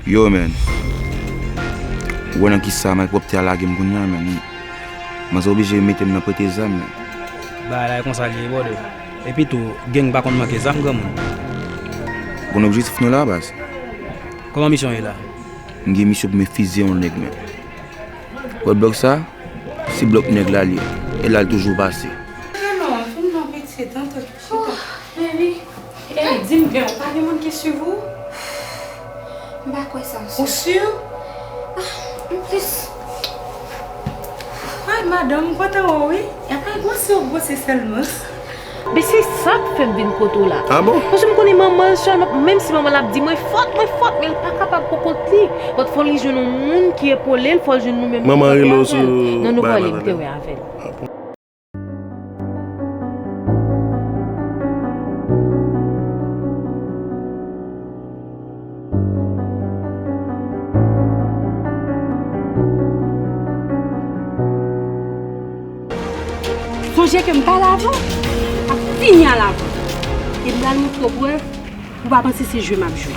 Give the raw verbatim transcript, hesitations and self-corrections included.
Yo, man. Ou wè nan kisa malpwòpte a lage m kounye a, man. Manzè oblije mete m nan prete zam, man. Bagay la e konsa li ye, brother. Epi tou, gang pa konn manke zam, granmoun. Konn objektif nou la, baz? Kòman misyon ye la? M gen misyon pou m fiziye yon nèg, man. Wè blòk sa? Se blòk nèg la li ye. E la l toujou pase. Vrèman, vin non, pitit, antre, chita. Baby, ey, di m byen, ou pa gen moun ki swiv ou? M pa kwè sa, sè. Ou si? Ah, m plis. Ay, madanm, m kontan wè w, wi. Y ap pa gwose w gwose sèlman. Men se sa k fè m vin kote w la. Ah bon? Paske m konnen manman l sèlman, menm si manman l ap di mwen fòt, mwen fòt, men l pa kapab pou kont li. But fò li jwenn yon moun ki epole l, fò l jwenn nou menm ki kanpe avè l nan nouvo ale m te wè avè l. Sonje ke m pale avè w, m ap fini al avè w. E m pral montre w prèv, ou pa panse se jwe m ap jwe.